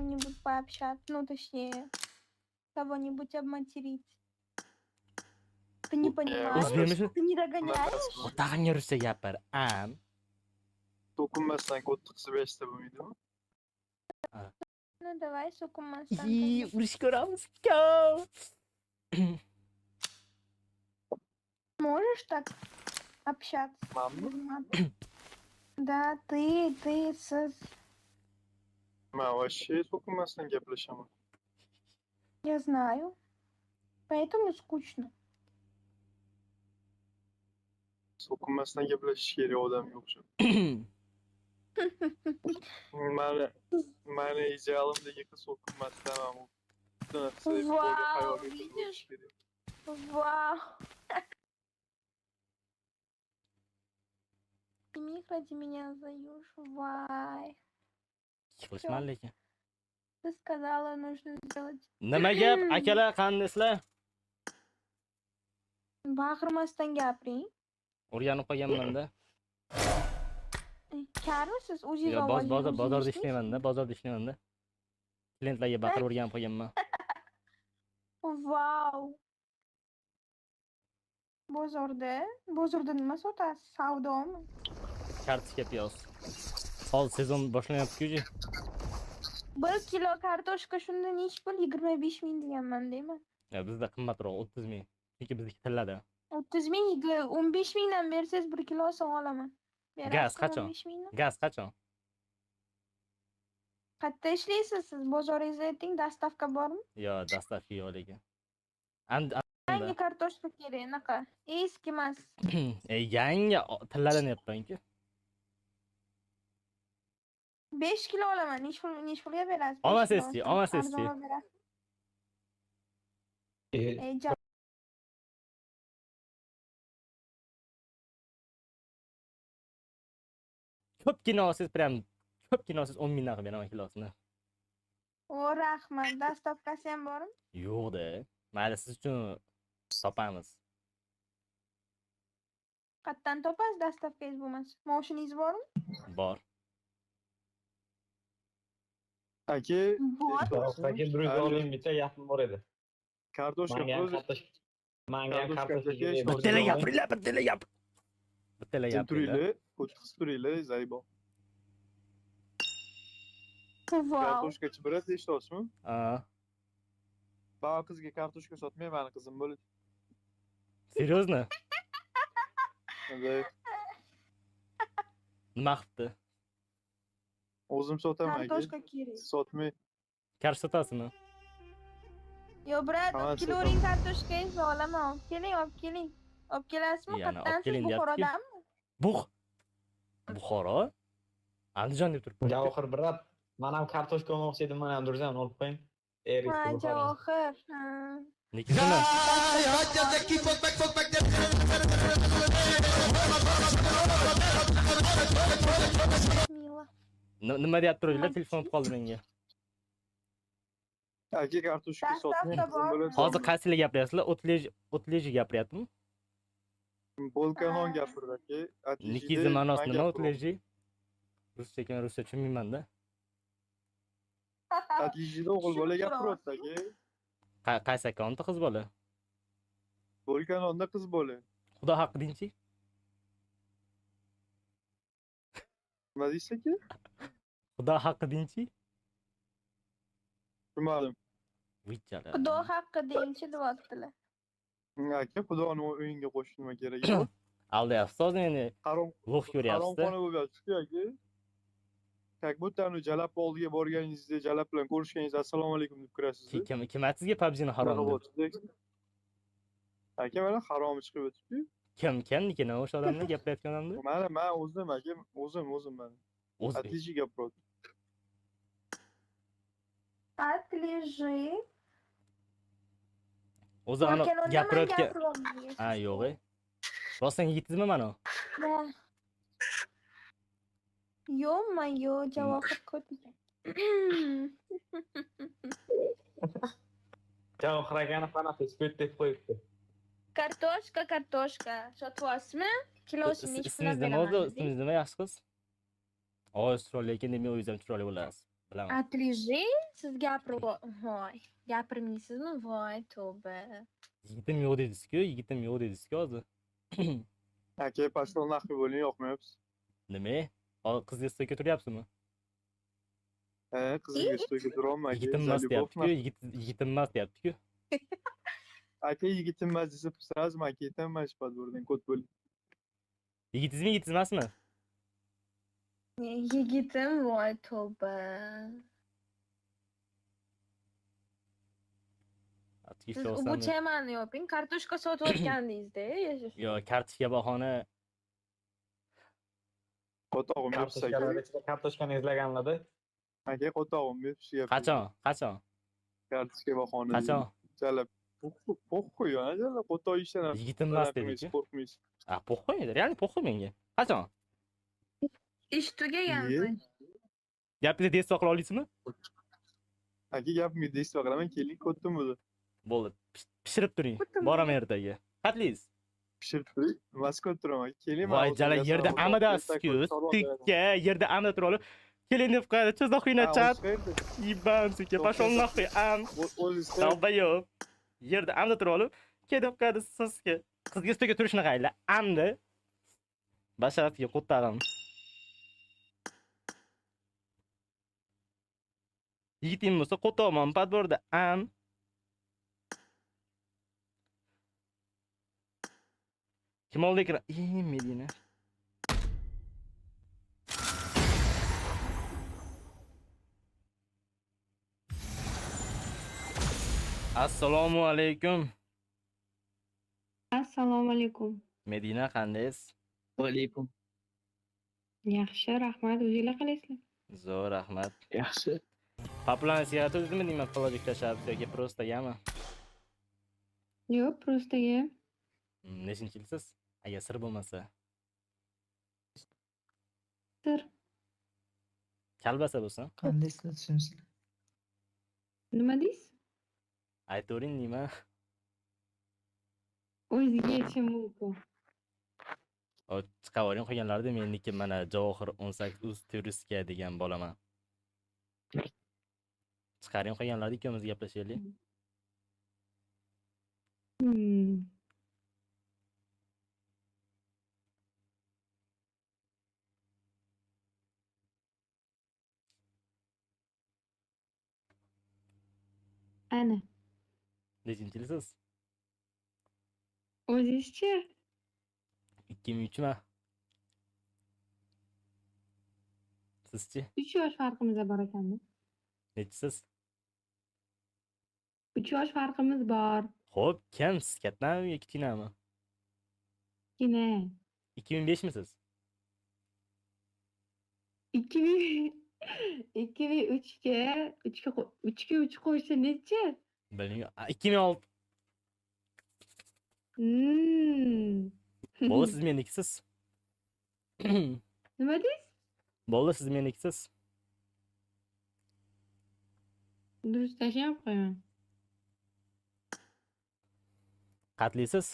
кем-нибудь пообщаться? Ну, точнее, кого-нибудь обматерить. Ты не понимаешь? O'zbekmi? Ты не догоняешь? O'tag'imga ruscha gapir. Am. So'kinmasdan ko't tiqsa beshta bo'lmaydimi? Ну, давай, so'kinmasdan. И Конечно. Urush ko'ramiz. Go. Можешь так общаться? Manmi? Без мата? Да, ты, siz. Man вообще so'kinmasdan gaplashaman. Я знаю. Поэтому скучно. So'kinmasdan gaplashish kerak odamga o'xshab. Mani idealimdagi qiz so'kinmasdan mana bu butun Vau, xayoliy qiz видишь? bo'lishi kerak. Вау. Ты ради меня заюш. Вай. Yiqilishman lekin. Ты сказала, нужно сделать. Nima gap, akalar, qandaysizlar? Baqirmasdan gapiring. O'rganib qolganman-da. Karmisiz? O'zingiz Yo, ovozingizni bozor o'zingiz bozorda eshitmaysiz? ishlayman-da, bozorda ishlayman-da. Klientlarga baqirib o'rganib qolganman. Vau. Bozorda? Bozorda nima sotasiz? Savdomi? Kartoshka, piyoz. Hozir sezon boshlanyapti-ku уже. 1 kilo kartoshka shunda nechi pul? 25 000 deganman, deyman. Ya, bizda qimmatroq, 30 ming. Chunki bizniki tillada. 30 ming, 15 mingdan bersangiz, 1 kilosini olaman. Gaz Berasizmi qachon? 15 mingdan? Gaz qachon? Qayerda ishlaysiz siz? Bozoringizda ayting, доставка bormi? Yo, доставка yo'q lekin. Yangi kartoshka kerak, anaqa. Eski emas. E, yangi tilladan deyapman-ku. 5 kilo olaman. Nechi pul, nechi pulga berasiz? 5 Olmasangizchi, kilosini. olmasangizchi. Arzonroq berasiz. E, E, Ko'pgina olsangiz, prям ko'pgina olsangiz, 10 mingdan qilib beraman kilosini. O, rahmat. Доставка si ham bormi? Yo'q-da. Mayli, siz uchun topamiz. Qayerdan topasiz доставка ngiz bo'lmasa? Moshinangiz bormi? Bor. Aka, Bor. Aka, bir yuz Alo. oling, bitta gapim bor edi. Kartoshka Manga ham pul kartoshka, manga ham Kartoshka kartoshka aka, kerak. Bir Bittala yuz oling. gapiringlar, bittala gapir. Bittala Sen gapiringlar. turinglar, o'tkazib turinglar, zaybo. Vau. Kartoshkachi брат, eshityapsizmi? A, Bava qizga kartoshka sotmay, mani qizim bo'ladi. Серьезно? Bunday. Nima qilibdi? O'zim sotaman, aka. Kartoshka kerak. Sotmay. Kartoshka sotasizmi? Yo, брат, Ha, olib kelavering kartoshkangizni, olaman. Olib keling, olib keling. Olib kelasizmi? Yana olib Qayerdansiz? keling deyapti-ku. Buxorodanmi? Buxoro? Andijon deb turibdi. Javohir, брат, man ham kartoshka olmoqchi edim, mana ham Durjan olib qo'ying. Eringizni Ha, Buxoro. Javohir. Ha. Nikisini? Мила. Nima deyapti turibdilar? Telefon olib qoldi menga. Aka, kartoshka sotmay, Доставка qizim bormi? bo'ladi. Hozir qaysilar gapiryapsizlar? O'tlej, o'tleji gapiryaptimi? Bo'lkanon Ha. gapirdi, aka. Nikizni ma'nosi nima o'tleji? Ruscha ekan, ruscha tushunmayman-da. Atlijida o'g'il bola gapiryapti, aka. Qaysi akkauntda qiz bola? Bo'lkanonda qiz bola. Xudo haqqi deyinchi? Nima deysiz, aka? Xudo haqqi deyinchi? Tushunmadim. Vichala. Xudo haqqi deyinchi, deyaptilar. Aka, xudoni o'yinga qo'shish nima keragi bor? Aldayapsiz hozir meni. Harom Лох ko'ryapsiz-da. haromxona bo'lib yotibdi, aka. Как будто anu jalab oldiga borganingizda, jalab bilan ko'rishganingizda assalomu alaykum deb kirasiz. Kim aytdi sizga PUBG'ni harom deb? Aka, mana haromi chiqib o'tibdi. Kim kimnikini o'sha odamni gapirayotgan odamni? Mana men o'zim, aka, o'zim, o'zim mana. O'zi. Отличи gapiryapti. Отлежи. O'zi ana Bo'lkanonda man gapirayotgan. gapiryapman. Ha, yo'q. E. Rostdan yigitsizmi mana? Да. Ё-моё, Javohir ko'p ekan. Javohir akani fanati ko't deb qo'yibdi. Kartoshka, kartoshka. Sotyapsizmi? Kilosini nechi puldan Ismingiz nima o'zi? beraman? Ismingiz nima, yaxshi qiz? Oy, chiroyli ekan demay, o'zingiz ham chiroyli bo'lasiz. Bilaman. Отлежи, siz gapirib, voy, gapirmaysizmi? Voy, tavba. Yigitim yo'q dedingiz-ku, yigitim yo'q dedingiz-ku hozir. Aka, пошёл нахуй bo'ling, yoqmayapsiz. Nima? Hozir qizga стойка turyapsizmi? He, qizimga стойка turyapman aka. Yigitim emas За любовь deyapti-ku, нахуй. Yigitim emas deyapti-ku. Aka, yigitim emas desa, сразу man ketaman shu подбор dan, ko't bo'ling. Yigitingizmi, yigitingiz emasmi? Yigitim, voy, tavba. Siz ubuchemani yoping, kartoshka sotayotgandingiz-da. Yo, kartoshka bahona. Qo'tog'im yopsa aka. Kartoshkalar ichida kartoshkani izlaganlarda. Aka, qo'tog'im yopsa gap. Qachon? Qachon? Kartoshka bahona. Qachon? Jalab. Похуй, a, jalab qo'toq ishdan. Yigitim emas dedi-ku. Qo'rqmaysiz. A, похуй, реально похуй menga. Qachon? Ish tugaganmi? Gapingizga действие qila olasizmi? Aka, gapimga действие qilaman, keling, ko'tdim o'zi. Bo'ldi. Pishirib turing. Boraman ertaga. Qatliz. Pishirib turing. Moskva turaman. Keling, Voy, jala yerda amadasiz-ku. Tikka yerda amada turib olib, keling deb qo'yadi. Что за хуйня чат? Ебан, сука, пошел нахуй, am. Долбоёб. Yerda amda turib olib, kel deb qo'yadi sizga. Qizga ustiga turishni qaranglar. Amdi. Basharatiga qo'ttag'im. Yigiting bo'lsa qo'toqman подбор da am. Kim oldi ekran? Ey, Medina. Assalomu alaykum. Assalomu alaykum. Medina, qandaysiz? Va alaykum. Yaxshi, rahmat. O'zinglar qalaysizlar? Zo'r, rahmat. Yaxshi. Популярный sigaret o'zimi deyman, положик tashlab yoki просто gami? Yo'q, просто ga. Nechinchi yilsiz? Agar sir bo'lmasa. Sir. Kalbasa bo'lsa. Qandaysizlar, tushunsin? Nima deysiz? Aytavering deyman. O'ziga aytishim mumkin. O, chiqavering qolganlarida meniki mana Javohir 18 uz turistga degan bolaman. Chiqaring qolganlarida ikkovimiz gaplashaylik. Ana. Nechinchi yilsiz? O'zingizchi? 2003mi? Sizchi? 3 yosh farqimiz bor ekanda. Nechisiz? 3 yosh farqimiz bor. Xo'p, kim? Siz kattami yoki kichkinami? Kichkina. 2005misiz? 2003ga 3ga 3 qo'ysa nechi? Bilmayman. 2006. Bo'ldi, siz menikisiz. Nima deysiz? Bo'ldi, siz menikisiz. Durust tashlab qo'yaman. Qatlisiz?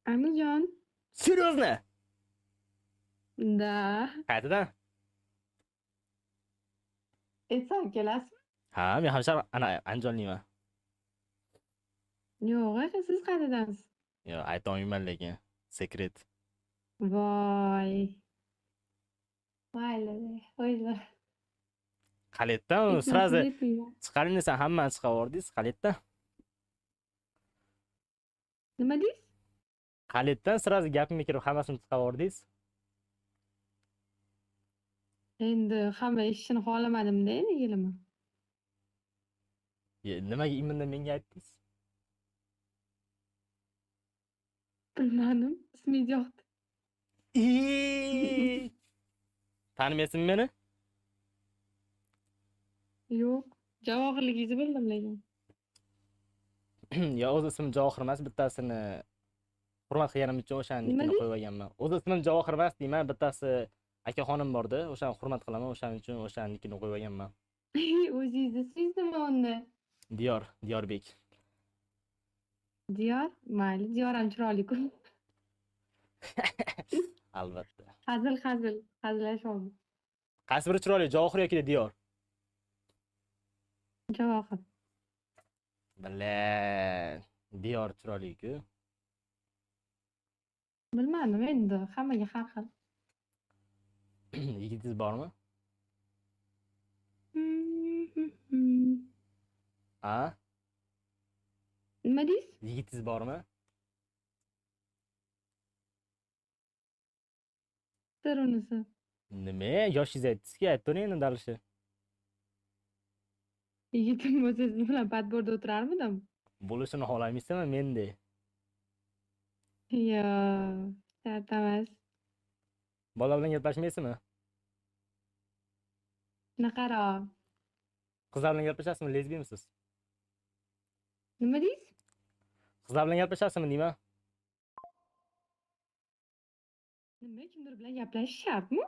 Amijon. Серьезно? Да. Qayerdan? Aytsam kelasizmi? Ha, men hamisha ana Andijonlikman. Yo'q, aka, siz qayerdansiz? Yo'q, ayta olmayman lekin. Секрет. Voy. Mayli, o'yla. Qaletdan Aytmasin сразу deb. Chiqaring desam hammani chiqavordingiz, qaletdan. Nima deysiz? Qaletdan сразу gapimga kirib hammasini chiqavordingiz. Endi hamma eshitishini xohlamadim-da, endi kelaman. Ye, nimaga именно menga aytdingiz? Bilmadim, ismingiz yoqdi. Iiii! Tanimaysizmi meni? Yo'q, Javohirligingizni bildim lekin. Yo, o'zi ismim Javohir emas, bittasini hurmat qilganim uchun o'shanikini Nima deysiz? qo'yib olganman. O'zi ismim Javohir emas deyman, bittasi akaxonim bordi, o'shani hurmat qilaman, o'shaning uchun o'shanikini qo'yib olganman. O'zingizni ismingiz nima unda? Diyor, Diyorbek. Diyor? Mayli, Diyor ham chiroyli-ku. Albatta. Hazil hazil. Hazillashyapman. Qaysi biri chiroyli, Javohir yoki Diyor? Javohir. Bile, Diyor chiroyli-ku. Bilmadim endi, hammaga har xil. Yigitingiz bormi? A? Nima deysiz? Yigitingiz bormi? Sir unisi. Nima? Yoshingiz aytdingizki, aytib turing endi dalishi. Yigitim bo'lsa siz bilan podborda o'tirarmidim? Bo'lishini xohlamaysizmi mendek? Yo'q, shart emas. Bola bilan gaplashmaysizmi? Shunaqaroq. Qizlar bilan gaplashasizmi, lezbiyamisiz? Nima deysiz? Qizlar bilan gaplashasizmi deyman? Nima, kimdir bilan gaplashish shartmi?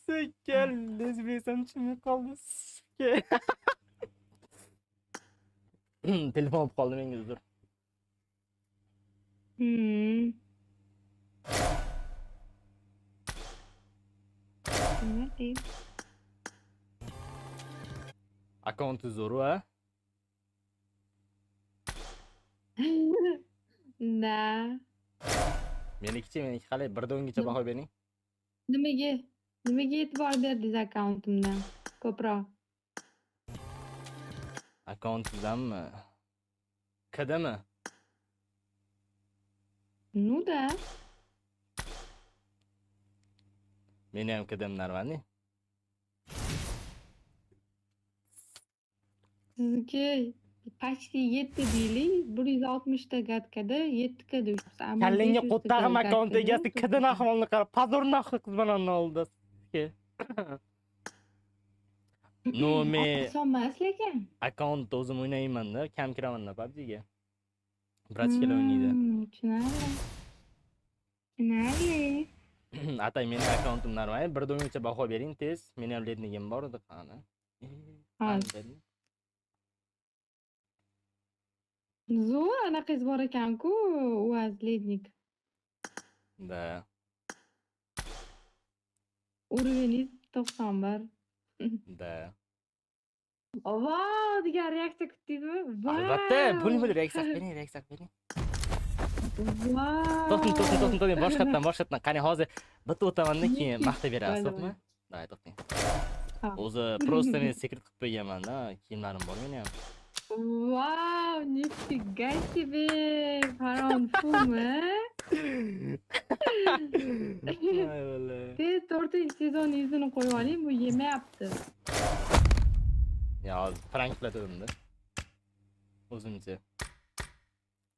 Sikkel, lezbiysam tushunmay qoldi. Sikkel. Telefon olib qoldi menga uzr. Nima deysiz? Akkaunti zo'r, a? Da. Menikichi, meniki qalay? 1 dan 10 gacha baho bering. Nimaga? Nimaga e'tibor berdingiz akkauntimdan ko'proq? Akkauntingizdanmi? Kdmi? Ну да. Meni ham kdm нормальный. Sizniki почти 7 deylik, 160 ta gatkada 7 ga tushibsiz. Kallangga qo'ttag'im akkaunt egasi kdni ahvolini qara, pozor nahvi qiz bilan oldi. Ну, men oson emas lekin. Akkauntda o'zim o'ynayman-da, kam kiraman-da PUBG'ga. Bratishkalar o'ynaydi. Tushunarli. Tushunarli. Atay, meni akkauntim normal. 1 dan 10 gacha baho bering tez. Meni ham lednigim bor edi, qani. Hozir. Zo'r, anaqangiz bor ekan-ku, UAZ lednik. Da. Уровень 91. Da. Vau, degan reaksiya kutdingizmi? Vau! Albatta, bo'ling, bo'ling, reaksiya bering, reaksiya bering. Vau! To'xting, to'xting, to'xting, to'xting, boshqatdan, boshqatdan. Qani hozir bitta o'taman-da, keyin maqtab berasiz, to'g'rimi? Davay, to'xting. O'zi просто men sekret qilib qo'yganman-da, kiyimlarim bor meni ham. Vau, нифига себе! Faron fumi. Tez 4-sezon yuzini qo'yib oling, bu yemayapti. Ya, prank qiladim-da. O'zimcha.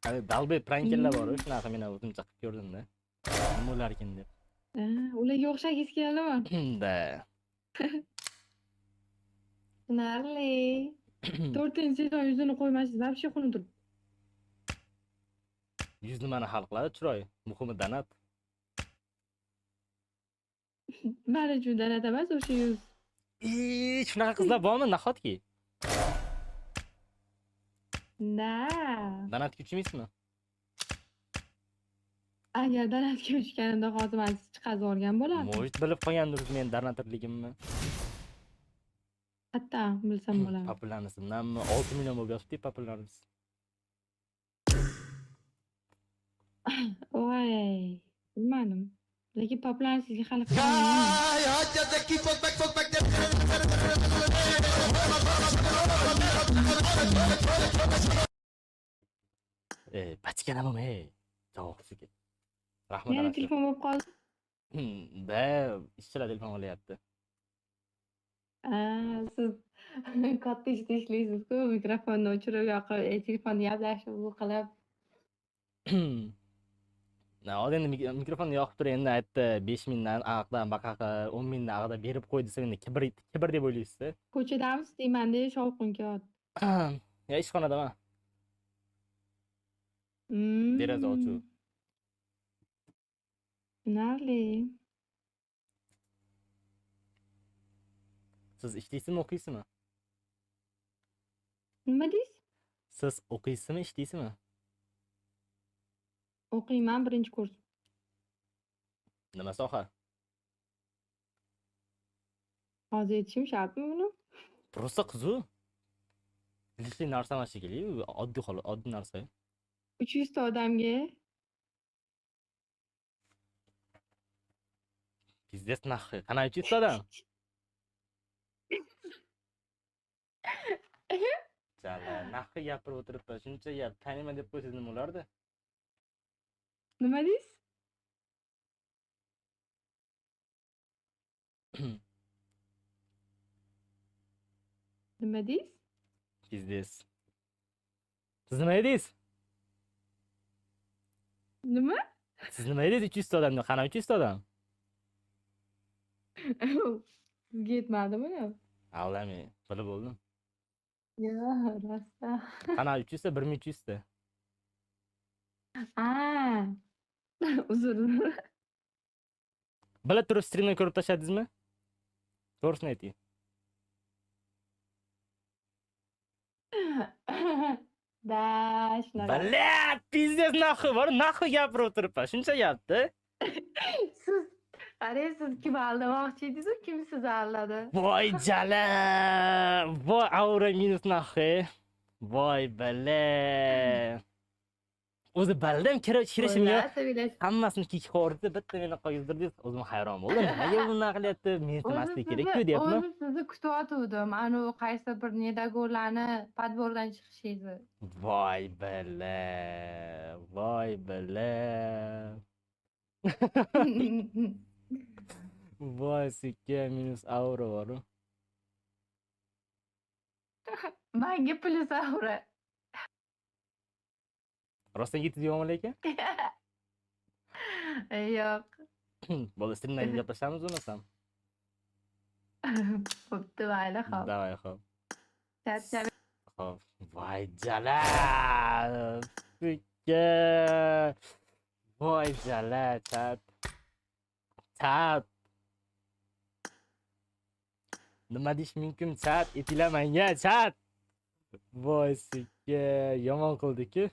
Hali dalbe prankerlar bor, shunaqa men ham o'zimcha qilib ko'rdim-da. Nima bo'larkin deb. Ularga o'xshagingiz keldimi? Da. Tushunarli. 4-sezon yuzini qo'ymashingiz вообще xunuk turibdi. Yuz nimani hal qiladi, chiroy. Muhimi donat. Men uchun donat emas, o'sha yuz. Shunaqa qizlar bormi nahotki? Da. Donatga uchmaysizmi? Agar donatga uchganimda hozir men sizni chiqazib yuborgan bo'lardim. Может, bilib qolgandirsiz men donatorligimni. Hatto bilsam bo'lardi. Populyarnisimdanmi? 6 million bo'lib yotibdi populyarimiz. Voy, bilmadim. Lekin populyarsizga hali qilmayman. Pachkanamam, ey. Javohir. Rahmat. Yana telefon bo'lib qoldi. Da, ishchilar telefon olyapti. Siz katta ishda ishlaysiz-ku, mikrofonni o'chirib yoqib, telefonni gaplashib, bu qilib. Na, hozir endi mikrofonni yoqib tur, endi aytdi 5000 dan aqdan baqa qil, 10000 dan aqda berib qo'y desam, endi kibr kibr deb o'ylaysiz-da. Ko'chadamisiz deyman-da, shovqin kelyapti. Ya ishxonadaman. Deraza ochiq. Tushunarli. Siz ishlaysizmi, o'qiysizmi? Nima deysiz? Siz o'qiysizmi, ishlaysizmi? O'qiyman, birinchi kurs. Nima soha? Hozir aytishim shartmi buni? Просто qiziq. Лишний narsa emas shekilli, u oddiy hol, oddiy narsa. 300 ta odamga. Пиздец нахуй. Qanaqa 300 ta odam? Jala, нахуй gapirib o'tiribman, shuncha gap, taniyman deb qo'ysangiz nima bo'lardi? Nima deysiz? Nima deysiz? Пиздец. Siz nima dedingiz? Nima? Siz nima dedingiz 300 ta odamga? Qanaqa 300 ta odam? Sizga yetmadimi? Aldamang, bilib bo'ldim. Yo'q, rosta. Qanaqa 300 ta? 1300 ta. A. Uzr. Bila turib streamni ko'rib tashladingizmi? To'g'risini ayting. Да, shunaqa. Бля, пиздец нахуй, bor, нахуй gapirib o'tiribman. Shuncha gapni. Siz qarang, siz kim aldamoqchi edingiz, kim sizni aldadi? Voy jala! Voy aura minus нахуй. Voy бля. O'zi bildim, kirishim yo'q. Bo'ldi, Hammasini kik ko'rdi, bitta meni qo'ydirdi. O'zim hayron bo'ldim. Nimaga bunaqa qilyapti? Men aytmaslik kerak-ku deyapman. O'zi sizni kutayotgandim. Anu qaysi bir nedago'rlarni подбор dan chiqishingizni. Voy бля. Voy бля. Voy sikka minus aura bor. Manga plyus aura. Rostdan yetdi yo'qmi lekin? Yo'q. Bo'ldi, streamdan keyin gaplashamiz bo'lmasam. Bo'pti, mayli, xo'p. Давай, xo'p. Charchab Xo'p. Voy jala. Sikka. Voy jala, chat. Chat. Nima deyish mumkin, chat? Aytinglar menga, chat. Voy sikka, yomon qildi-ku.